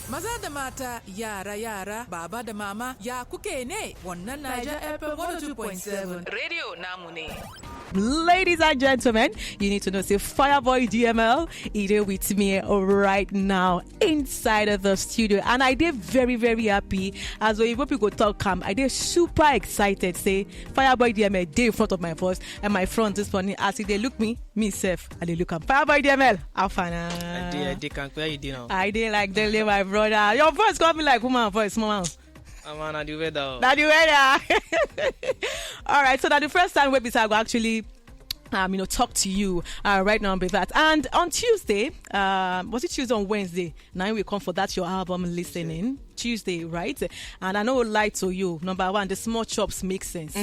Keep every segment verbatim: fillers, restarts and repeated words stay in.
Maza da mata, yara yara, baba da mama, ya kuke ne? Wannan Niger F M one oh two point seven. Radio namu ne. Ladies and gentlemen, you need to know say Fireboy D M L is here with me right now inside of the studio, and I dey very very happy. As Oyibo people talk am, I dey super excited say Fireboy D M L dey in front of my voice and my front this morning. As e dey look me, me sef I dey look am. Fireboy D M L, how far na? I dey, I dey, can where you dey now? I dey like Dele, my brother. Your voice come be like woman voice, mama. I'm on the weather. Na the weather. All right, so na the first time wey be say I go actually um, you know, talk to you uh, right now on that. And on Tuesday, um, was it Tuesday or Wednesday? Now we come for that your album listening Tuesday, right? And I know lie to you. Number one, the small chops make sense.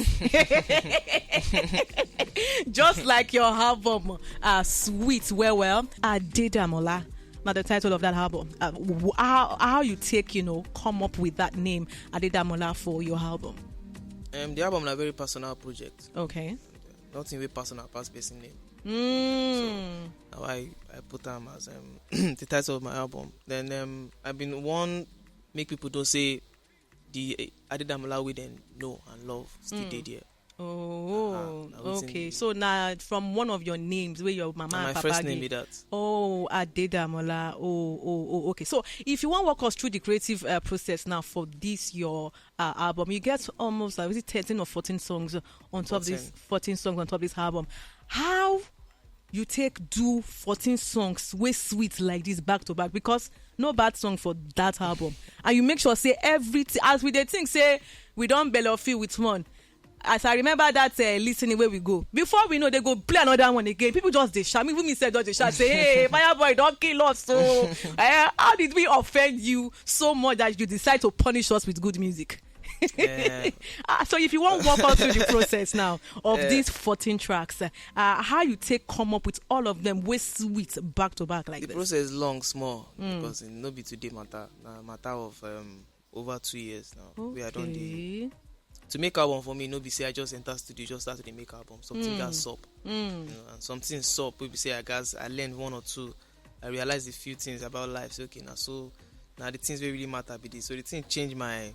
Just like your album, uh, sweet, well, well. Adedamola. Now the title of that album. Uh, wh- how how you take you know come up with that name Adedamola for your album? Um, the album na very personal project. Okay. Nothing wey personal pass person name. Mm. Na why I put am as um, the title of my album. Then um, I been wan make people know say the uh, Adedamola wey dem know and love still dey there. Oh, Uh-huh. Na wetin okay. be- So now from one of your names where your mama Na and my papa first dey. Name be that. Oh, Adedamola. Oh, oh, oh, okay. So if you want to walk us through the creative uh, process now for this your uh, album, you get almost like is it thirteen or fourteen songs on top this Fourteen. fourteen songs on top this album. How you take do fourteen songs wey sweet like this back to back, because no bad song for that album, and you make sure say everything as we dey think say we don bello feel with one. As I remember that uh, listening where we go, before we know they go play another one again. People just dey shout. Me, even me said just dey shout say, "Hey, Fireboy don kill us!" So, uh, how did we offend you so much that you decide to punish us with good music? Yeah. Ah, so if you want to walk us through the process now of Eh. these fourteen tracks, uh, uh, how you take come up with all of them wey sweet back to back like The this? Process long small because e no be today matter. Na matter of um, over two years now. Wey I don dey Okay. to make album for me, no be say I just enter studio, just start to dey make album. Something got sup, Mm. you know, and something sup. We be say I guys, I learned one or two. I realized a few things about life. So okay, now so now the things wey really matter be this. So the thing changed my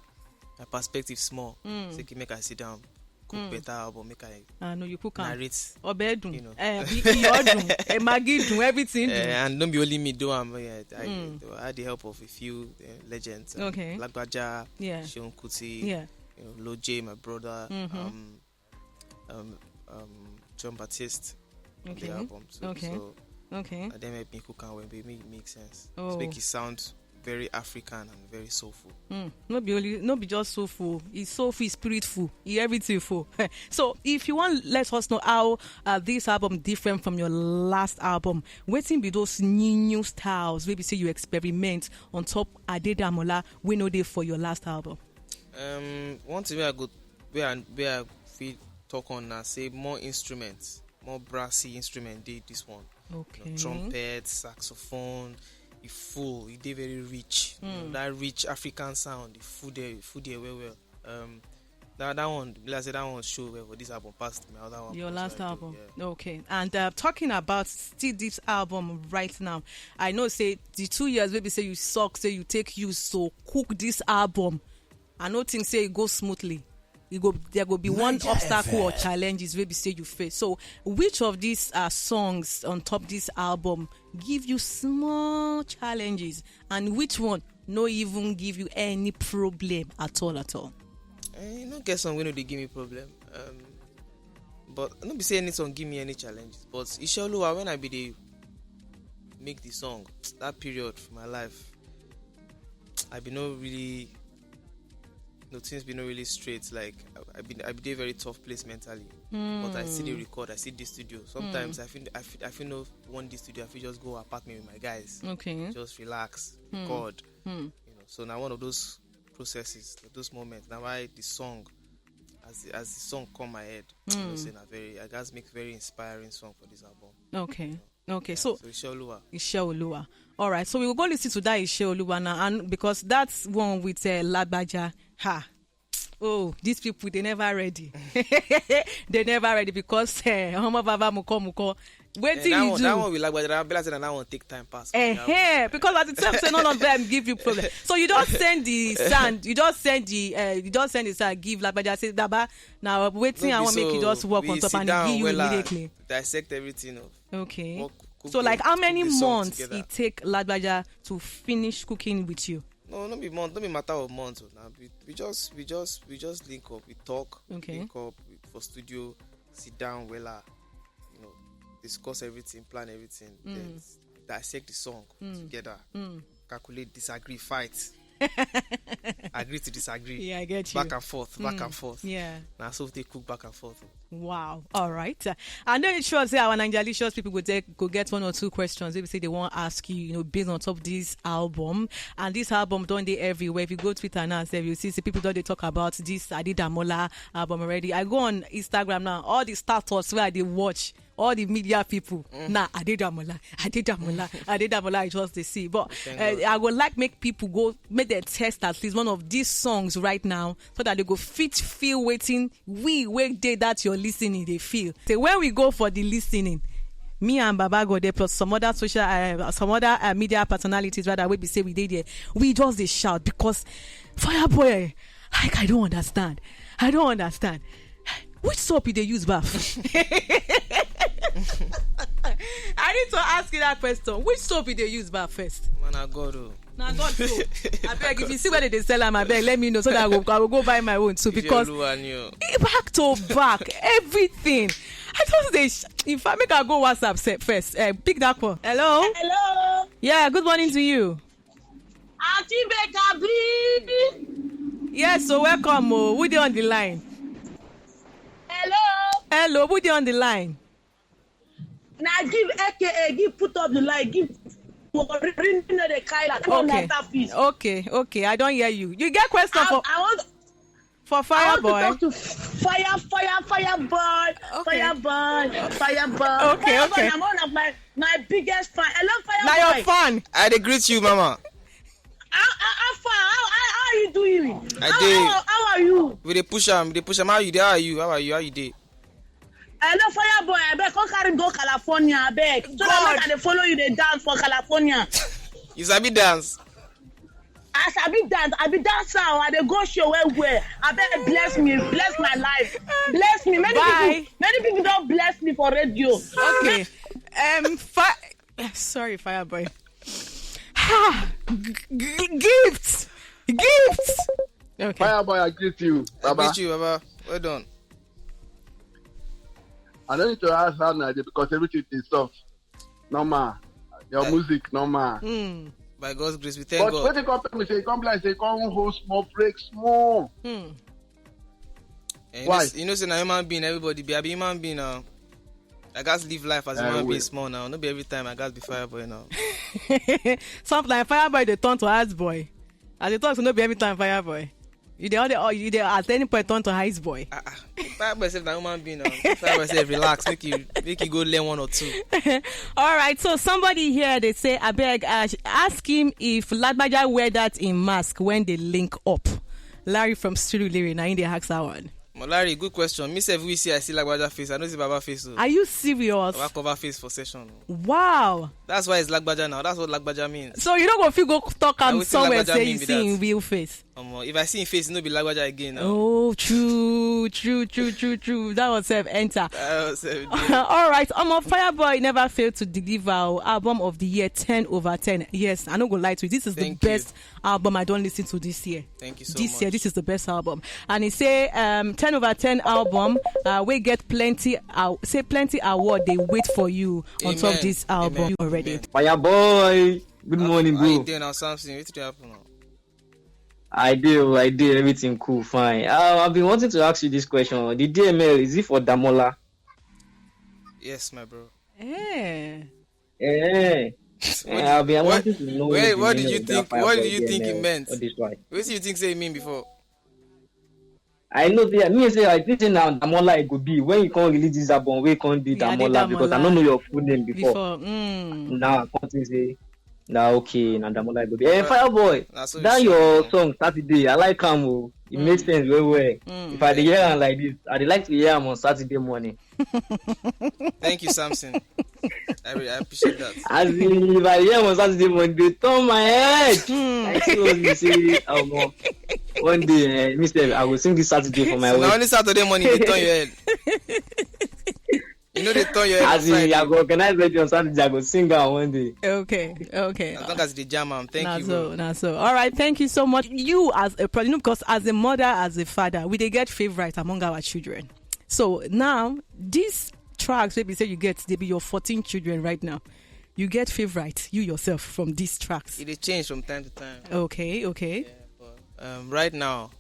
my perspective small. Mm. So okay, make I sit down, cook Mm. better album, make I Ah, no, you cook am. Narrate. Ọbẹ̀ dùn. You know. Eh, i- iyọ̀ dùn. Eh, Maggi dùn. Everything dùn. Eh, and don't be only me do am. Yeah, I, Mm. I had the help of a few uh, legends. Um, Okay. Lagbaja, Yeah. Seun Kuti, Yeah. you know, Lord J, my brother, Mm-hmm. um, um, um, John Baptiste on Okay. the album. So, Okay. so Okay. and then make me cook and when make it make sense. Oh. Make it sound very African and very soulful. Mm. No be only, no be just soulful. It's soulful, it's spiritful, it's everything full. So if you want, let us know how uh, this album different from your last album. Wetin be those new, new styles? Maybe say you experiment on top Adedamola. We know they for your last album. Um, one thing where I go where I where I feel talk on now say more instruments, more brassy instrument did this one. You Okay. know, trumpet, saxophone, it full, it dey very rich. You know, Mm. that rich African sound, it full there, it full there well well. Um, that that one, like I said, that one show well for this album past my other one. Your So last I do, album. yeah. Okay. And uh, talking about still this album right now, I know say the two years maybe say you suck, say you take you so cook this album. I no think say it go smoothly. It go there go be one Niger obstacle or F M. Challenges maybe say you face. So which of these uh, songs on top this album give you small challenges, and which one no even give you any problem at all at all? Eh, you no get some wey no dey give me problem. Um, but no be say any song give me any challenges. But Isheoluwa, when I be dey make the song, that period for my life, I be no really, no things be no really straight. Like I, I be, I be dey very tough place mentally. But I still dey record. I still dey studio. Sometimes I feel, I feel, I feel no one day studio. I feel just go apartment with my guys. Okay. Just relax, record. You know. So now one of those processes, those moments. Now why the song, as the, as the song come my head, you know, say na very, I guys make very inspiring song for this album. Okay. Okay. So So Isheoluwa. Isheoluwa. All right. So we will go listen to that Isheoluwa now, and because that's one with uh, Lagbaja. Ha. Oh, these people, they never ready. They never ready because uh, Homo Baba Muko Muko, Wetin you do? That one we like, but that be like say na that one take time pass. Eh, because as it say none of them give you problem. So you just send the sand, you just send the uh, you just send the sand give Lagbaja, say, "Daba, now wetin I want make you just work on top and give you immediately." Dissect everything. Okay. So like, how many months it take Lagbaja to finish cooking with you? No, no be month, no be matter of months. Now we, we just we just we just link up, we talk, okay, link up for studio, sit down, wella, you know, discuss everything, plan everything, mm, then dissect the song, mm, together, mm, calculate, disagree, fight, agree to disagree. Yeah, I get you. Back and forth, back, mm, and forth. Yeah. Now so they cook back and forth. Wow. All right. Uh, I know it sure say our Nigerlicious people go take, go get one or two questions. Maybe say they want to ask you, you know, based on top of this album. And this album don't they everywhere. If you go Twitter now, say you see, see people don't they talk about this Adedamola album already. I go on Instagram now, all the status where they watch, all the media people. Mm. Nah, Adedamola, Adedamola, Adedamola, I just they see. But uh, I would like make people go, make their test at least one of these songs right now so that they go fit feel waiting. We wait day that you're listening, they feel. So when we go for the listening, me and Baba go there plus some other social, uh, some other uh, media personalities rather, we be say we did there. We just they shout because Fireboy, like, I don't understand. I don't understand. Which soap they use bath? I need to ask you that question. Which soap they use bath first? Man, I God. Oh. Now God go. I beg, if you see where they sell them, I beg, let me know so that I will, I will go buy my own too. Because back to back, everything. I just they. If I make I go WhatsApp first, uh, pick that one. Hello. Hello. Yeah. Good morning to you. Auntie Becca, please. Yes, so welcome. Oh, who dey on the line? Hello. Hello, who dey on the line? Na give A K A, give put up the line, give ring no dey carry like one. Okay. Okay, okay, I don't hear you. You get question for I want for Fireboy. Fire, fire, fire boy, okay. Fire boy, fire boy. Okay, fire okay. Boy, I'm one of my my biggest fan. Hello, Fire boy. Now your fan. I dey greet you, mama. How, how, how far? How, how, how are you doing? I how, how, how are you? We dey push am, we dey push am. How you dey? How are you? How are you? How you dey? Hello, Fire boy. I beg, come carry me go California. I beg. So that I dey follow you dey dance for California. You sabi dance? I sabi dance. I be dancer. I dey go show well well. I beg, bless me, bless my life, bless me. Many people, many people don't bless me for radio. Okay. Um, fi- sorry, Fireboy. Ha! G- g- gifts, gifts. Okay. Fireboy, I greet you, Baba. I greet you, Baba. Well done. I don't need to ask how na dey because everything is soft. Normal. Your music, normal. Mm. By God's grace, we thank God. But when they come tell me, say, come like, say, come hold small, break small. Mm. And you know, why? You know, say na human being, everybody be, I be human being now. I gats live life as a human being small now. No be every time I gats be Fireboy now. Sometimes Fireboy they turn to ass boy. As they talk, so no be every time Fireboy. You dey all the, oh, you dey at any point turn to ice boy. Ah, ah. Fireboy sef na human being now. Fireboy sef relax, make you make you go learn one or two. All right, so somebody here they say, I beg, uh, ask him if Lagbaja wear that in mask when they link up. Larry from Surulere, na him dey ask that one. Larry, good question. Me sef we see, I see Lagbaja face. I know see Baba face. Oh. Are you serious? Baba cover face for session. Oh. Wow. That's why it's Lagbaja now. That's what Lagbaja means. So you don't go feel go talk am somewhere say you see in real face. Um, if I see in face, no be Lagbaja again. Now. Oh, true, true, true, true, true. That was self enter. That was self. All right, I'm a Fireboy. Never fail to deliver our album of the year, ten over ten. Yes, I no go lie to you. This is the best album I don't listen to this year. Thank you so much. This year, this is the best album. And he say um, ten over ten album. Uh, we get plenty. Uh, say plenty award they wait for you on top of this album already. Fireboy. Good morning, bro. How you doing now, Samson? What did happen now? I do, I do. Everything cool, fine. Uh, I've been wanting to ask you this question. The D M L, is it for Damola? Yes, my bro. Eh. Eh. I've been wanting to know. Wait, what did you think? What did you think it meant? What do you think say it mean before? I know say me say I think say na Damola e go be when you come release this album wey come be Damola because I no know your full name before. Now I come think say na okay na Damola e go be. Eh, Fireboy, that your song Saturday, I like am o. It makes sense well well. If I dey hear am like this, I dey like to hear am on Saturday morning. Thank you, Samson. I, re- I appreciate that. As in, if I hear on Saturday morning, they turn my head. I see what you say. Um, one day, eh, me sef, I go sing this Saturday for my So now wife. Only Saturday morning they turn your head. You know they turn your head on As in, I Friday. Go organize wedding on Saturday. I go sing am one day. Okay, okay. As long as they jam, am. Thank Na you, so, bro. na so. All right, thank you so much. You as a person, because as a mother, as a father, we dey get favorite among our children. So now, these tracks wey be say you get, they be your fourteen children right now. You get favorite, you yourself, from these tracks. It dey change from time to time. Okay, okay. But, um, right now,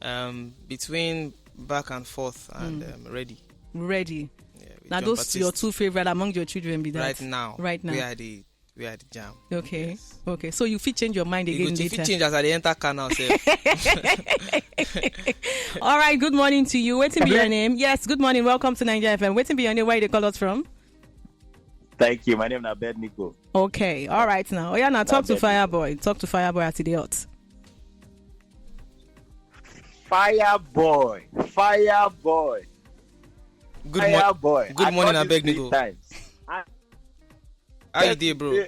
um, between back and forth and um, ready. Ready. Yeah, with Now John those Baptist. Your two favorite among your children be that. Right now. Right now. Where are the where are the jam? Okay. Okay. So you fit change your mind You again go to later. Fit change as I dey enter car now, sef. All right. Good morning to you. Wetin be your name? Yes. Good morning. Welcome to Naija F M. Wetin be your name? Where you dey call us from? Thank you. My name is Abednego. Okay. All right now. Oh yeah. Now talk to Abednego. Fireboy. Talk to Fireboy as e dey hot. Fireboy. Fireboy. Good morning. Fireboy. Good I morning, call you Abednego. Three times. I- How you dey, bro? Eh,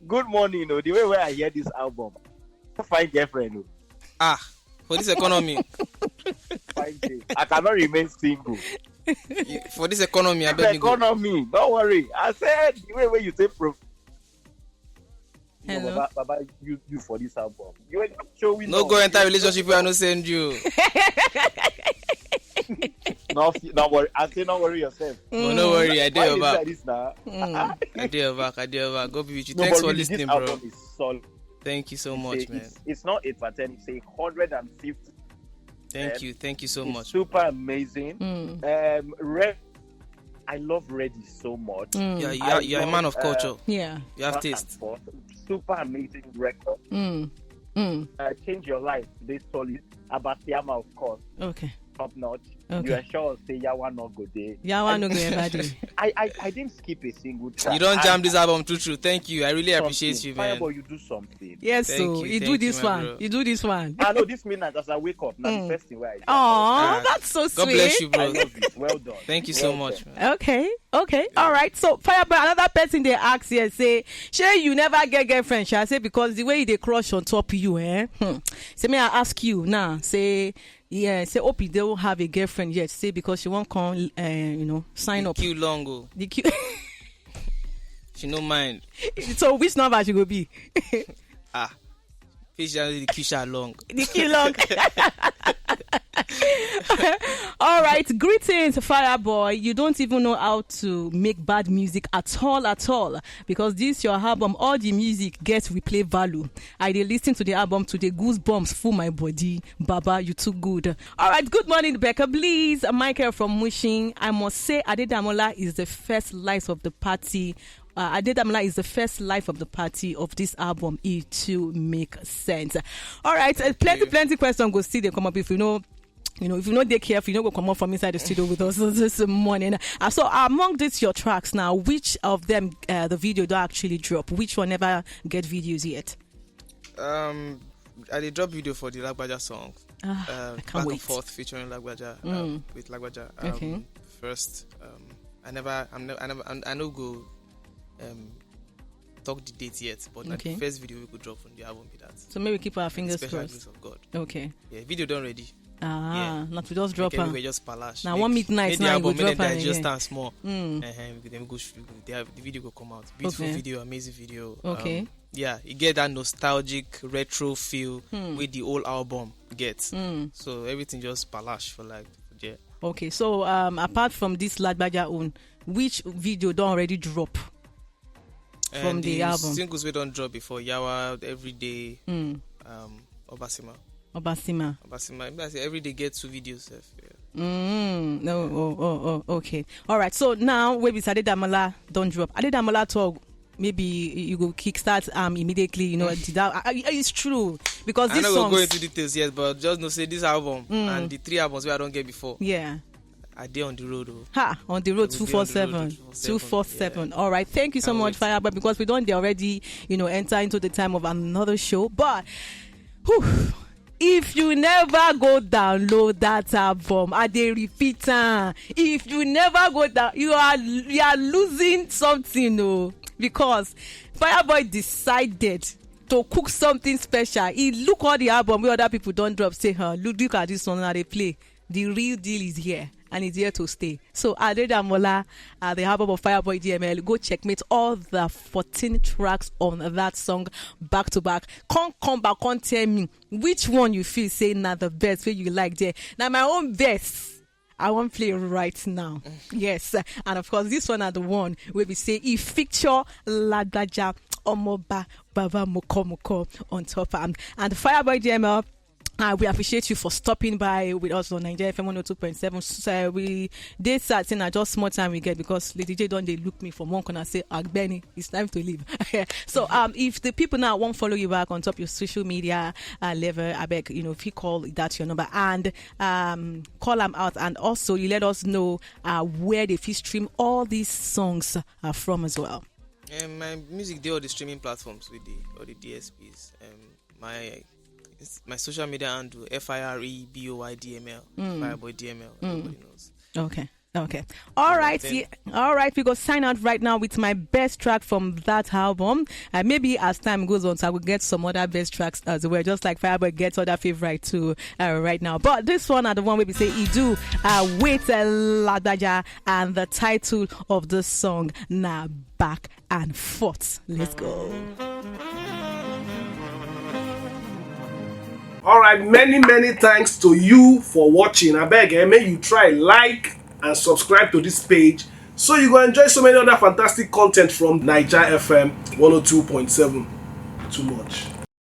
Good morning. You know, the way where I hear this album, find girlfriend. Oh. Ah, for this economy, Find girl. I cannot remain single. for this economy, I This beg you. Go. Economy. Don't worry. I said the way where you take pro. You know, Hello? Baba, Baba, you you for this album. You were not showing. No up. Go enter relationship where I no send you. No, f- no worry. I say no worry yourself. No, no worry, I dey Why your you back. Say this now? I dey your back. I dey your back. God be with you. No, Thanks but for really, listening, this bro. Album is solid. Thank you so It's much, a- man. It's, it's not a pathetic. It's a hundred and fifty. Thank you. Thank you so It's much. Super amazing. Mm. Um, Red. I love Reddy so much. Mm. Yeah, you I are, you are a love, man of uh, culture. Yeah. You have Back and taste. Forth. Super amazing record. Mm. Mm. Uh, Change Your Life. They solid. Abasiama, of course. Okay. Top notch. Okay. You ensure say Yawa no go there. Yawa I- no go ever dey. I, I I didn't skip a single track. You don't And jam this album, true, true. Thank you. I really Something. Appreciate you, man. Fireboy, you do something. Yes, Thank so you, you thank do you, this my one. Bro. You do this one. I know this midnight as I wake up. Now Mm. The first thing where I Oh, Ah, that's so God sweet. Bless you, I bro. love it. Well done. Thank you so Well much, done. man. Okay, okay, all right. So, Fireboy, another person they ask here say, "Shey you never get girlfriend?" Shall I say because the way they crush on top you, eh? Hmm. Say, may I ask you now? Say, yeah. Say, hope you don't have a girlfriend yet. Say because she won't come, uh, you know, sign The up. Queue long, oh. The queue. She no mind. So, which number she go be? Ah, fish and the queue shall long. The queue long. All right, greetings, Fireboy. You don't even know how to make bad music at all, at all. Because this your album, all the music gets replay value. I dey listen to the album today, goosebumps full my body. Baba, you too good. All right, good morning, Becca. Please, Michael from Mushin. I must say, Adedamola is the first light of the party. Uh, Adedamola is the first life of the party of this album. It to make sense. All right, uh, plenty, you. Plenty question go still dey come up if you know. You know, if you know they care, if you know go come up from inside the studio with us this morning. Uh, so among these your tracks now, which of them uh, the video don't actually drop? Which one never get videos yet? Um, I dey drop video for the Lagbaja song. Ah, um, I can't Back wait. And forth featuring Lagbaja um, Mm. With Lagbaja. Um, Okay. First, um, I never, I'm never, I never, I'm, I no go um, talk the date yet, but na Okay. The first video we could drop from the album be that. So maybe keep our fingers Special crossed. Grace of God. Okay. Yeah, video done ready. Ah, Yeah. Not to just drop Make, her. Make just palash. Now Make- one midnight make the now you album, go make drop them her digest again. Am small. Mm. Uh-huh. Then we go shoot. The, the video go come out. Beautiful Okay. Video, amazing video. Okay. Um, yeah, you get that nostalgic retro feel Hmm. With the old album gets. Mm. So everything just palash for like yeah. Okay. So um, apart from this Lagbaja own, which video don't already drop? From And the the album. Singles we don't drop before Yawa, Everyday, Mm. um, Obasima. Obasima. Obasima. I say every day get two videos. Sef, yeah. Mm, no, oh, oh, oh, okay. All right. So now, we be Adedamola don't drop. Adedamola talk. Maybe you go kickstart um immediately. You know, did that, uh, uh, it's true because I this no song. Go into details yet, but just know say this album Mm. And the three albums we I don't get before. Yeah. I dey on the road. Oh. Ha, on the road We two dey on four the road seven. two four seven, Two four seven. Yeah. All right. Thank you so Can't much, wait. Fireboy, because we don't already, you know, enter into the time of another show. But whew, If you never go download that album, I dey repeat am. If you never go down, you are you are losing something, oh, because Fireboy decided to cook something special. He look all the album wey other people don drop, say, "Huh, look, look at this one, na dey play. The real deal is here, and it's here to stay." So Adedamola, uh, the album of Fireboy D M L, go checkmate all the fourteen tracks on that song back to back. Come come back, come tell me which one you feel say na the best wey you like there. Na my own best I wan play right now. Yes, and of course this one na the one wey be say e feature Lagbaja Omoba Baba Mokomoko on top am. And Fireboy D M L, uh, we appreciate you for stopping by with us on Naija F M one oh two point seven. So, uh, we dey sad say na just small time we get because Lady J don dey look me from one corner say, "Agbeni, it's time to leave." So, um, if the people now wan follow you back on top your social media, uh, level, I beg, you know, if you call that your number and, um, call am out, and also you let us know, uh, where they fit stream all these songs, uh, from as well. Um, my music dey all the streaming platforms with the all the D S Ps. Um, my it's my social media handle F I R E B O Y D M L. Fireboy D M L. Everybody knows. Okay. Okay. All right. Then- All right. We go sign out right now with my best track from that album. Uh, maybe as time goes on, so I will get some other best tracks as well. Just like Fireboy gets other favorite too, uh, right now. But this one are the one we be say Idu, uh, with, uh, Lagbaja, and the title of the song na Back and Forth. Let's go. All right, many many thanks to you for watching. I beg, eh, may you try like and subscribe to this page so you go enjoy so many other fantastic content from Naija F M one oh two point seven. Too much.